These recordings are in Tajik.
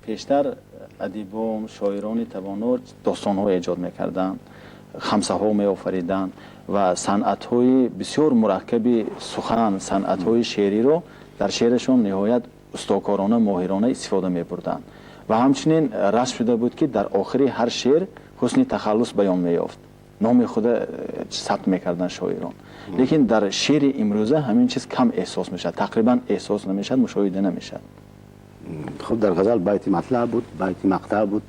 Пештар адибон, шоирони тавоно достонҳо эҷод мекарданд, хамсаҳо меофариданд ва санъатҳои бисёр мураккаби сухан, санъатҳои шеъриро дар шеърашон ниҳоят устокорона, моҳирона истифода мебурданд. Ва ҳамчунин расм шуда буд, ки дар охири ҳар шеър ҳусни тахаллус баён меёфт, номи худа сабт мекарданд шоирон. Лекин дар шеъри имрӯза ҳамин чиз кам эҳсос мешавад, тақрибан эҳсос намешавад, мушоҳида намешавад. Хуб, дар ғазал байти матлаъ буд, байти мақтаъ буд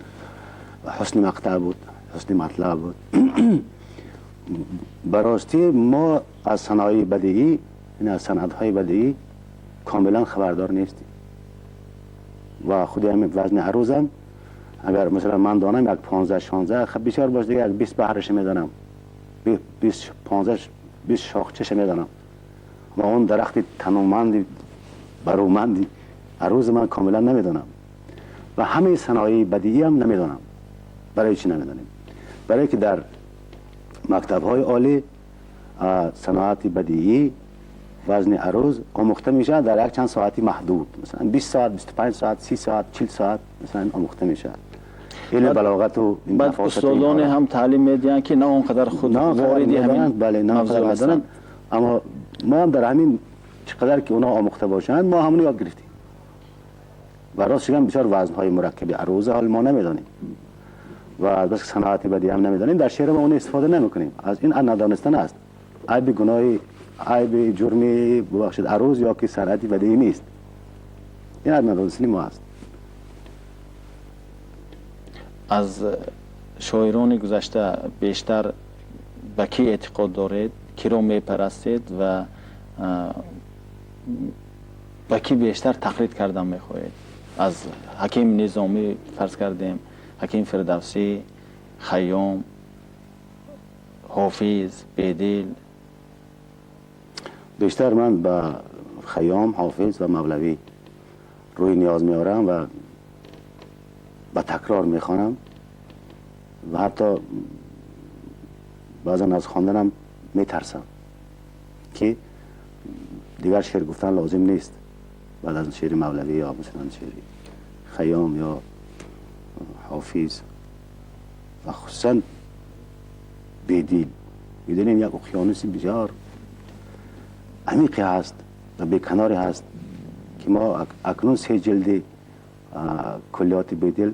ва ҳусни мақтаъ буд, ҳусни матлаъ буд. Ба ростӣ мо аз саноии бадиӣ, яъне аз санъатҳои бадиӣ комилан хабардор нестем. Ва худи ҳамин вазни арузам, агар масалан ман донам як 15-16, хуб бисёр бош, дига як 20 баҳраш медонам, 20, 15, 20 шохчаша медонам. Ва он дарахти тануманди баруманди аруз ман комилан намедонам ва ҳамаи саноии бадиӣ ҳам намедонам. Барои чӣ намедонем? Барои ки дар мактабҳои олӣ саноати бадиӣ, вазни аруз омӯхта мешавад дар як чанд соати маҳдуд, масалан 20 соат, 25 соат, 30 соат, 40 соат масалан омӯхта мешавад. Илми балоғату баъд устодоне ҳам таълим медиҳанд, ки на он қадар худ вориди ҳамин бале, на он қадар медонанд, аммо мо ҳам дар ҳамин чӣ қадар ки онҳо омӯхта бошанд, мо ҳамоно ёд гирифтем. Ва рост шигам, бисёр вазнҳои мураккаби аруза ҳол мо намедонем ва аз бас саноати бадиӣ ҳам намедонем, дар шеър мо он истифода намекунем. Аз ин надонистан аст. Айби гуноҳи, айби ҷурми, бубахшед, аруз ё ки санъати бадиӣ нест, ин аз надонистани мо аст. Аз шоирони гузашта бештар ба кӣ эътиқод доред, киро мепарастед ва ба кӣ бештар тақлид кардан мехоҳед? Аз Ҳаким Низомӣ фарз кардем, Ҳаким Фирдавсӣ, Хайём, Ҳофиз, Бедил. Бештар ман ба Хайём, Ҳофиз ва Мавлавӣ рӯи ниёз меорам ва ба такрор мехонам ва ҳатто баъзан аз хонданам метарсам, ки дигар шеър гуфтан лозим нест баъд аз шеъри Мавлавӣ ё масалан шеъри Хайём ё Ҳофиз ва хусусан Бедил. Медонем, як уқёнуси бисёр амиқе ҳаст ва беканоре ҳаст, ки мо акнун се ҷилди куллиёти Бедил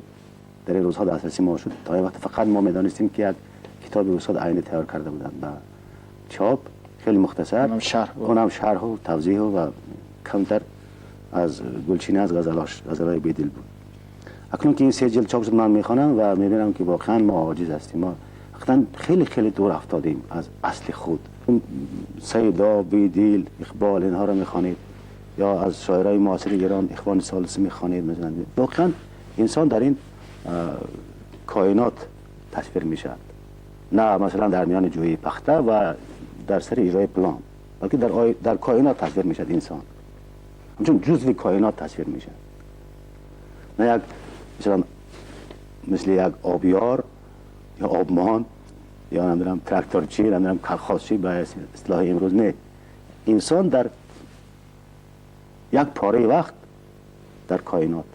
дар ин рӯзҳо дастраси мо шуд. То вақт фақат мо медонистем, ки як китоби устод Айнӣ тайёр карда буданд ба чоп, хеле мухтасар, онам шарҳу тавзеҳу ва камтар аз гулчине аз ғазалош, ғазалҳои Бедил буд. Акнун ки ин се ҷилд чоп шуд, ман мехонам ва мебинам, ки воқеан мо оҷиз ҳастем. Мо ҳақиқатан хеле хеле дур афтодем аз асли худ. Сайдо, Бедил, Иқбол, инҳоро мехонед ё аз шоираи муосири Эрон Ихвони Солисӣ мехонед масалан, воқеан инсон дар ин коинот тасвир мешавад, на масалан дар миёни ҷӯи пахта ва дар сари иҷрои план, балки дар коинот тасвир мешавад. Инсон ҳамчун ҷузви коинот тасвир мешавад, на як масалан мисли як обёр ё обмон ё намедонам тракторчӣ, намедонам колхозчӣ ба истилоҳи имрӯз. Не, инсон дар як пораи вақт дар коинот.